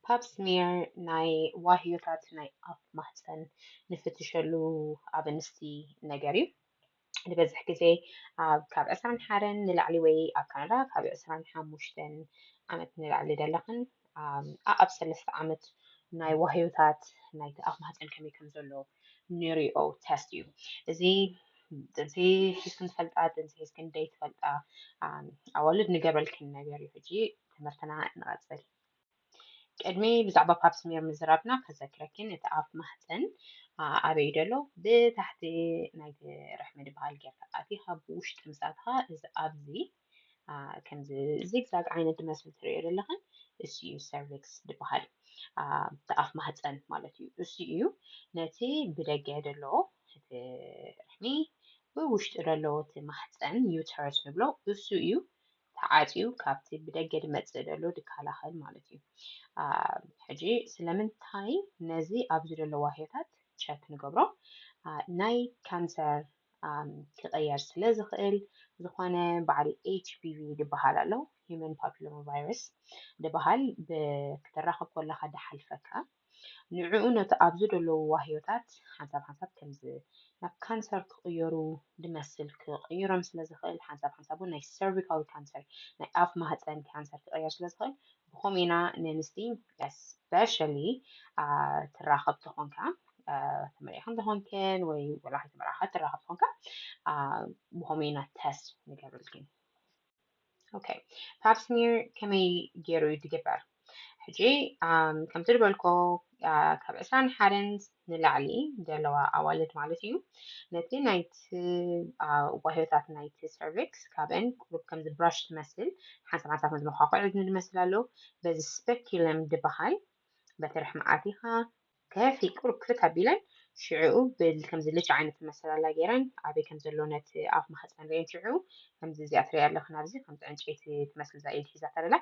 Pap smear ናይ ዋህዮታት ናይ ኣፍ ማህፀን ንፍትሸሉ ኣብ ኣንስቲ ነገር እዩ። ዝበዝሕ ግዜ ኣብ ካብ ዕስራን ሓደን ንላዕሊ ወይ ኣብ ካናዳ ካብ ዕስራን ሓሙሽተን ዓመት ንላዕሊ ዘለኽን ኣብ ሰለስተ ዓመት ናይ ዋህዮታት ናይቲ ኣፍ ማህፀን ከመይ ከም ዘሎ ንሪኦ ተስት እዩ። እዚ ጥንሲ ሒዝክን ትፈልጣ፣ ጥንሲ ሒዝክን ደይ ትፈልጣ ኣዋልድ ንገብረልክን ነገር እዩ። ሕጂ ትምህርትና ንቐፅል። ቅድሚ ብዛዕባ ፓፕ ስሜር ምዝራብና ከዘክረክን እቲ ኣፍ ማህፀን ኣበይ ደሎ ብታሕቲ ናይቲ ርሕሚ ዝበሃል ጌርካ ኣቲኻ ብውሽጢ ምሳትኻ እዚ ኣብዚ ከምዚ ዚግዛግ ዓይነት ዝመስል ትሪኦ ዘለኽን እሱ እዩ ሰርቪክስ ዝበሃል። እቲ ኣፍ ማህፀን ማለት እዩ። እሱ እዩ ነቲ ብደገ ደሎ እቲ ርሕሚ ብውሽጢ ደሎ እቲ ማህፀን ዩተረስ ንብሎ እሱ እዩ ተዓፅዩ ካብቲ ብደገ ዝመፅእ ዘሎ ዝከላኸል ማለት እዩ። ሕጂ ስለምንታይ ነዚ ኣብዚ ዘሎ ዋህዮታት ቸክ ንገብሮ? ናይ ካንሰር ክቐየር ስለ ዝኽእል ዝኾነ በዓል ኤች ፒ ቪ ዝበሃል ኣሎ፣ ሂውመን ፓፒሎማ ቫይረስ ዝበሃል ክትራኸብ ከለኻ ዝሓልፈካ ንዕኡ ነቲ ኣብዚ ዘለዉ ዋህዮታት ሓንሳብ ሓንሳብ ከምዚ ናብ ካንሰር ክቕየሩ ዝመስል ክቕይሮም ስለ ዝኽእል ሓንሳብ ሓንሳብ እውን ናይ ሰርቪካል ካንሰር ናይ ኣፍ ማህፀን ካንሰር ክቕየር ስለ ዝኽእል ብኸምኡ ኢና ነንስቲ ስፔሻሊ ትራኸብ ተኾንካ ተመሪዕካ እንተኾንክን ወይ ወላ ከይተመርዓኻ ትራኸብ ተኾንካ ብኸምኡ ኢና ተስት ንገብርልክን። ኦኬ፣ ፓፕ ስሚር ከመይ ገይሩ እዩ ዝግበር? ሕጂ ከምቲ ዝበልኮ ካብ ዕስራን ሓደን ንላዕሊ ዘለዋ ኣዋልድ ማለት እዩ ነቲ ናይቲ ዋህዮታት ናይቲ ሰርቪክስ ካብአን ቁሩብ ከምዚ ብራሽ ትመስል ሓንሳብ ሓንሳብ ከምዚ መኳኩዒ ዝመስል ኣሎ። በዚ ስፔኪለም ዝበሃል በቲ ርሕሚ ኣቲኻ ከፊ ቁሩብ ክፍት ኣቢለን ሽዕኡ ከምዚ ልቻ ዓይነት ትመስል ኣላ ገይረን ኣበይ ከም ዘሎ ነቲ ኣፍ ማህፀን ርእየን ሽዕኡ ከምዚ እዚኣ ትሪኣ ኣለኽን ኣብዚ ከምዚ ዕንጨይቲ ትመስል እዛ ኢድ ሒዛታ ደላ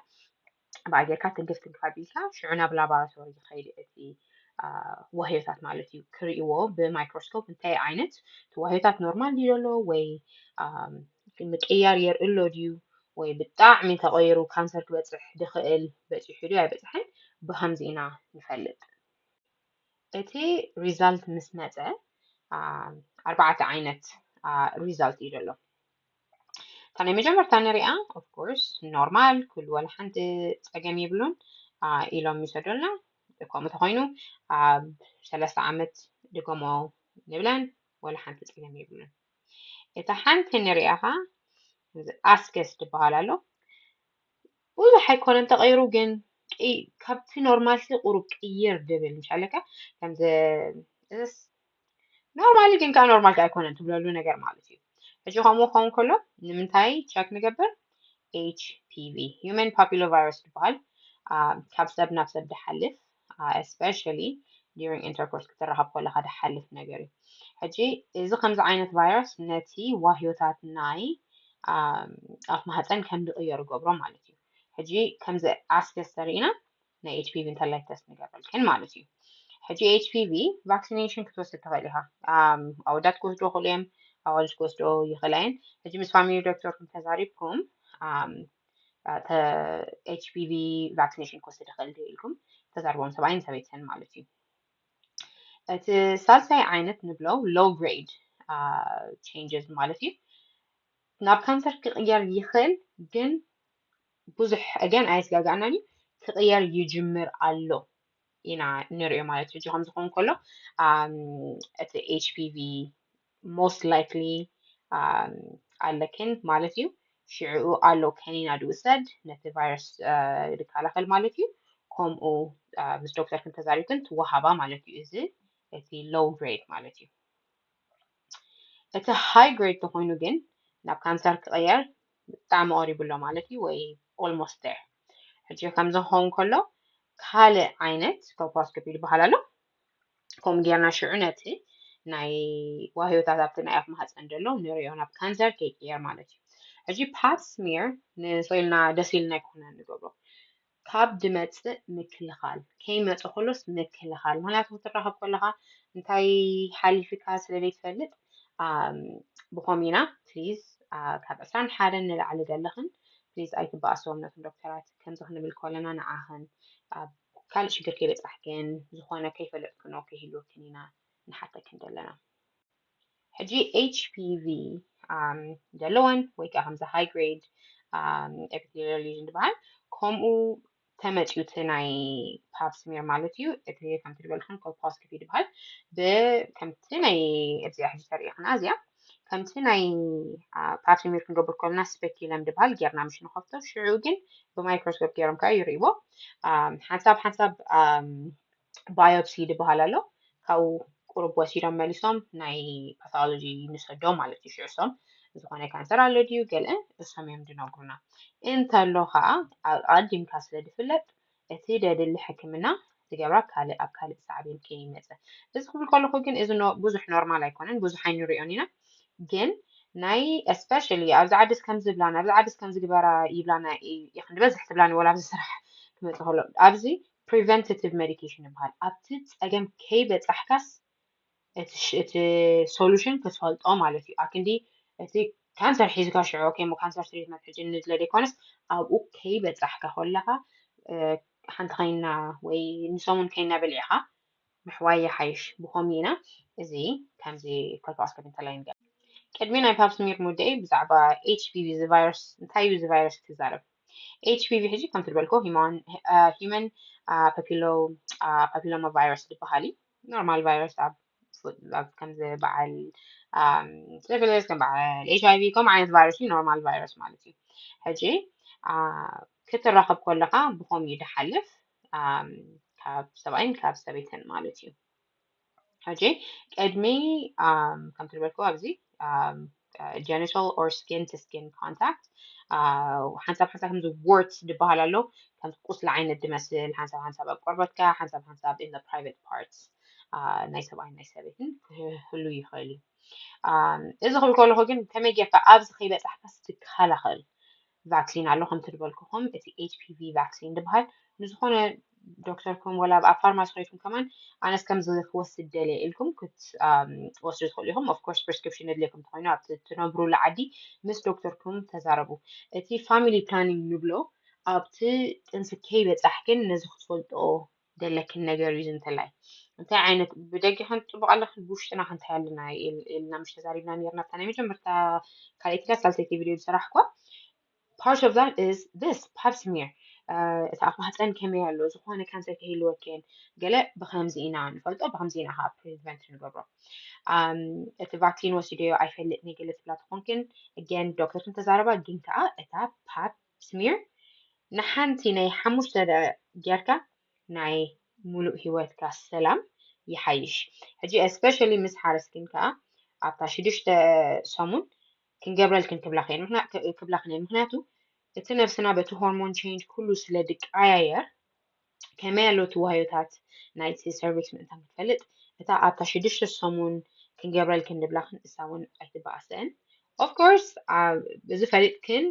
ብኣ ጌርካ ትንክፍ ትንክፍ ኣቢልካ ሽዑ ናብ ላቦራቶሪ ይኸይድ እቲ ዋህዮታት ማለት እዩ ክርእይዎ ብማይክሮስኮፕ እንታይ ዓይነት እቲ ዋህዮታት ኖርማል ድዩ ዘሎ ወይ ምቅያር የርኢ ኣሎ ድዩ ወይ ብጣዕሚ ተቐይሩ ካንሰር ክበፅሕ ድኽእል በፂሑ ድዩ ኣይበፅሐን ብኸምዚ ኢና ንፈልጥ። እቲ ሪዛልት ምስ መፀ ኣርባዕተ ዓይነት ሪዛልት እዩ ዘሎ። እታ ናይ መጀመርታ ንሪኣ ኦፍኮርስ ኖርማል ኩሉ ወላ ሓንቲ ፀገም የብሉን ኢሎም ይሰዱልና። ከምኡ ተኮይኑ ኣብ ሰለስተ ዓመት ድገሞ ንብለን ወላ ሓንቲ ፀገም የብሉን። እታ ሓንቲ ንሪኣ ኸዓ ኣስከስ ዝበሃል ኣሎ። ብዙሕ ኣይኮነን ተቐይሩ ግን ካብቲ ኖርማል ቁሩብ ቅይር ድብል ምሻለካ ከምዚ ኖርማሊ ግን ከዓ ኖርማል ኣይኮነን ትብለሉ ነገር ማለት እዩ። ሕጂ ከምኡ ክኸውን ከሎ ንምንታይ ቸክ ንገብር? ኤች ፒ ቪ ሂውመን ፓፒሎ ቫይረስ ዝበሃል ካብ ሰብ ናብ ሰብ ድሓልፍ especially during intercourse ክትራኸብ ከለካ ድሓልፍ ነገር እዩ። ሕጂ እዚ ከምዚ ዓይነት ቫይረስ ነቲ ዋህዮታት ናይ ኣፍ ማህፀን ከም ዝቕየር ገብሮ ማለት እዩ። ሕጂ ከምዚ ኣስከስ ተሪኢና ናይ ኤች ፒ ቪ እንተላይ ተስት ንገብረልክን ማለት እዩ። ሕጂ ኤች ፒ ቪ ቫክሲኔሽን ክትወስድ ትኽእል ኢኻ። ኣወዳት ክወስዶ ክእሉ እዮም፣ ኣዋልድ ክወስዶ ይኽእላ እየን። ሕጂ ምስ ፋሚሊ ዶክተርኩም ተዛሪብኩም ኤች ፒ ቪ ቫክሲኔሽን ክወስድ ይኽእል ድዩ ኢልኩም ተዛርቦም ሰብኣይን ሰበይትን ማለት እዩ። እቲ ሳልሳይ ዓይነት ንብሎ ሎው ግሬድ ቼንጀስ ማለት እዩ። ናብ ካንሰር ክቕየር ይኽእል ግን ብዙሕ again ኣየስጋግኣናን እዩ ክቕየር ይጅምር ኣሎ ኢና ንሪኦ ማለት እዩ። ከም ዝኾን ከሎ እቲ ኤች ፒ ቪ most likely ኣለክን ማለት እዩ። ሽዕኡ ኣሎ ከኒና ድውሰድ ነቲ ቫይረስ ዝከላኸል ማለት እዩ። ከምኡ ምስ ዶክተር ክንተዛሪብክን ትወሃባ ማለት እዩ። እዚ እቲ ሎው ግሬድ ማለት እዩ። እቲ ሃይ ግሬድ ተኮይኑ ግን ናብ ካንሰር ክቕየር ብጣዕሚ ቀሪቡ ኣሎ ማለት እዩ ወይ almost there። ሕጂ ከምዚ ክኸውን ከሎ ካልእ ዓይነት ኮሎኖስኮፒ ዝበሃል ኣሎ። ከምኡ ጌርና ሽዑ ነቲ ናይ ዋህዮታት ኣብቲ ናይ ኣፍ ማህፀን ዘሎ ንሪኦ ናብ ካንሰር ከይቅየር ማለት እዩ። ሕጂ ፓፕ ስሚር ንስኢልና ደስ ኢልና ኣይኮነን ንገብሮ ካብ ድመፅእ ምክልኻል ከይመፀ ከሎስ ምክልኻል ምክንያቱ ክትራኸብ ከለካ እንታይ ሓሊፍካ ስለ ዘይትፈልጥ ብኸምኡ ኢና ፕሊዝ ካብ ዕስራን ሓደን ንላዕሊ ዘለኽን ፕሊዝ ኣይትበኣስዎም ነቶም ዶክተራት ከምዚ ክንብል ከለና ንዓኽን ኣብ ካልእ ሽግር ከይበጻሕክን ዝኾነ ከይፈለጥክኖ ከይህልወክን ኢና ንሓተክን ዘለና። ሕጂ HPV ዘለወን ወይ ከዓ ከምዚ high grade epithelial lesion ዝበሃል ከምኡ ተመፅዩ እቲ ናይ pap smear ማለት እዩ። እቲ ከምቲ ዝበልክን colposcopy ዝበሃል ብከምቲ ናይ እዚኣ ሕጂ ተርእኽና እዚኣ ከምቲ ናይ pap smear ክንገብር ከለና speculum ዝበሃል ጌርና ምሽ ንኸፍቶ ሽዑ ግን ብ microscope ገይሮም ከዓ ይርእይዎ። ሓንሳብ ሓንሳብ biopsy ዝበሃል ኣሎ። ካብኡ ቁሩብ ወሲዶም መሊሶም ናይ pathology ንሰዶ ማለት እዩ። ሽዑ እሶም ዝኾነ ካንሰር ኣሎ ድዩ ገለ እሶም እዮም ዝነግሩና። እንተሎ ከዓ ኣቐዲምካ ስለ ዝፍለጥ እቲ ደድሊ ሕክምና ዝገብራ ካልእ ኣብ ካልእ ሳዕቤን ከይመፀ። እዚ ክብል ከለኹ ግን እዚ ብዙሕ ኖርማል ኣይኮነን፣ ብዙሕ ኣይንሪኦን ኢና። ግን ናይ especially ኣብዚ ዓድስ ከም ዝብላና ኣብዚ ዓድስ ከም ዝግበራ ይብላና ይኽን ዝበዝሕ ትብላኒ ወላ ኣብዚ ስራሕ ክመፀ ከሎ ኣብዚ preventative medication ይበሃል። ኣብቲ ፀገም ከይበፃሕካስ እቲ solution ክትፈልጦ ማለት እዩ። ኣክንዲ እቲ ካንሰር ሒዝካ ሽዑ ኬሞ ካንሰር ትሪትመንት ሕጂ ንድለ ዘይኮነስ ኣብኡ ከይበፃሕካ ከለካ ሓንቲ ኮይና ወይ ንሰሙን ኮይና በሊዕካ ምሕዋይ ይሓይሽ። ብኸምኡ ኢና እዚ ከምዚ colposcopy እንተላይ ንገብር። ቅድሚ ናይ pap smear ምውዳኤ ብዛዕባ HPV እዚ ቫይረስ እንታይ እዩ እዚ ቫይረስ ክዛረብ። HPV ሕጂ ከምቲ ዝበልኮ human papillo papilloma virus ዝበሃል እዩ። ኖርማል ቫይረስ ኣብ ከምዚ በዓል syphilis ከም በዓል HIV ከምኡ ዓይነት ቫይረስ እዩ። ኖርማል ቫይረስ ማለት እዩ። ሕጂ ክትራኸብ ከለካ ብኸምኡ እዩ ዝሓልፍ ካብ ሰብኣይን ካብ ሰበይትን ማለት እዩ። ሕጂ ቅድሚ ከምቲ ዝበልኩ ኣብዚ genital or skin to skin contact ሓንሳብ ሓንሳብ ከምዚ wart ዝበሃል ኣሎ። ከምዚ ቁስሊ ዓይነት ዝመስል ሓንሳብ ሓንሳብ ኣብ ቆርበትካ ሓንሳብ ሓንሳብ in the private parts ናይ ሰብኣይን ናይ ሰበይትን ክህሉ ይኽእል እዩ። እዚ ክብል ከለኹ ግን ከመይ ጌርካ ኣብዚ ከይበፃሕካስ ትከላኸል vaccine ኣሎ። ከምቲ ዝበልኩኹም እቲ HPV vaccine ዝበሃል ንዝኾነ ዶክተርኩም ወላ ኣብ ፋርማሲ ኮይንኩም ከማን ኣነስ ከምዚ ክወስድ ደልየ ኢልኩም ክትወስዱ ትኽእሉ ኢኹም። Of course prescription የድልየኩም እንተኾይኑ ኣብቲ ትነብሩሉ ዓዲ ምስ ዶክተርኩም ተዛረቡ። እቲ family planning ንብሎ ኣብቲ ጥንሲ ከይበፃሕክን ነዚ ክትፈልጥኦ ዘለክን ነገር እዩ። እንተላይ እንታይ ዓይነት ብደጊ ክንጥብቕ ኣለክን ብውሽጥና ክንታይ ኣለና ኢልና ምሽ ተዛሪብና ነርና ኣብታ ናይ መጀመርታ ካልኣይቲ ሳልሰይቲ ቪድዮ ዝሰራሕኳ part of that is this pap smear እቲ ኣብ ማህፀን ከመይ ኣሎ ዝኾነ ካንሰር ከይህልወክን ገለ ብከምዚ ኢና ንፈልጦ ብከምዚ ኢና ከዓ prevent ንገብሮ። እቲ vaccine ወሲደዮ ኣይፈልጥን ገለ ትብላ ትኾንክን again ዶክተርክን ተዛረባ ግን ከዓ እታ pap smear ንሓንቲ ናይ ሓሙሽተ ደቂቕ ጌርካ ናይ ሙሉእ ሂወትካ ሰላም ይሓይሽ። ሕጂ especially ምስ ሓረስክን ከዓ ኣብታ ሽዱሽተ ሰሙን ክንገብረልክን ክብላኽን ክብላኽን ምክንያቱ እቲ ነብስና በቲ ሆርሞን change ኩሉ ስለ ድቀያየር ከመይ ኣሎ እቲ ዋህዮታት ናይቲ cervix ምእንታን ክትፈልጥ እታ ኣብታ ሽዱሽተ ሰሙን ክንገብረልክን ንብላኽን እሳ እውን ኣይትበኣሰን። Of course እዚ ፈሊጥክን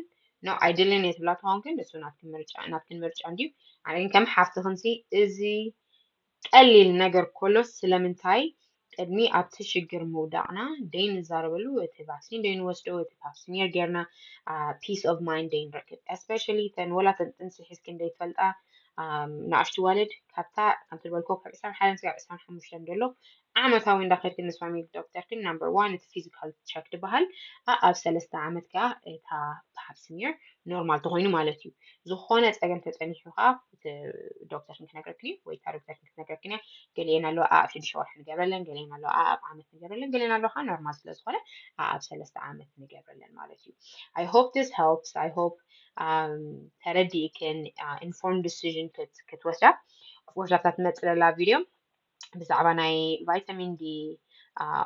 no ኣይደልን እየ ትብላ ትኸውን ግን እሱ ናትክን ምርጫ ናትክን ምርጫ እንድዩ። ኣነ ግን ከም ሓፍትኽንሲ እዚ ቀሊል ነገር ኮሎስ ስለምንታይ ቅድሚ ኣብቲ ሽግር ምውዳቕና ደይ ንዛረበሉ እቲ vaccine ደይ ንወስዶ እቲ pap smear ጌርና peace of mind ደይ ንረክብ especially ተን ወላ ተን ጥንሲ ሒዝክን ደይ ትፈልጣ ንኣሽቱ ዋልድ ካብታ ከምቲ ዝበልኮ ካብ ዕስራን ሓደን ስጋብ ዕስራን ሓሙሽተን ዘሎ ዓመታዊ እንዳኸድክን ምስ family ዶክተርክን number one እቲ physical check ዝበሃል ኣብ ሰለስተ ዓመት ከዓ እታ pap smear ኖርማል ተኾይኑ ማለት እዩ። ዝኾነ ፀገም ተፀኒሑ ከዓ ዶክተር ክንክነግረክን እዩ ወይ እታ ዶክተር ክንክነግረክን እያ። ገሊኤን ኣለዋ ኣብ ሽዱሽተ ወርሒ ንገብረለን፣ ገሊኤን ኣለዋ ኣብ ዓመት ንገብረለን፣ ገሊኤን ኣለዋ ከዓ ኖርማል ስለዝኾነ ኣብ ሰለስተ ዓመት ንገብረለን ማለት እዩ። I hope this helps. I hope ተረዲእክን informed decision ክትወስዳ። Of course ኣብታ ትመፅእ ዘላ ቪድዮ ብዛዕባ ናይ vitamin D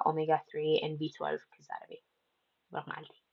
omega three and B twelve ክዛረብ እየ። ብሩኽ መዓልቲ።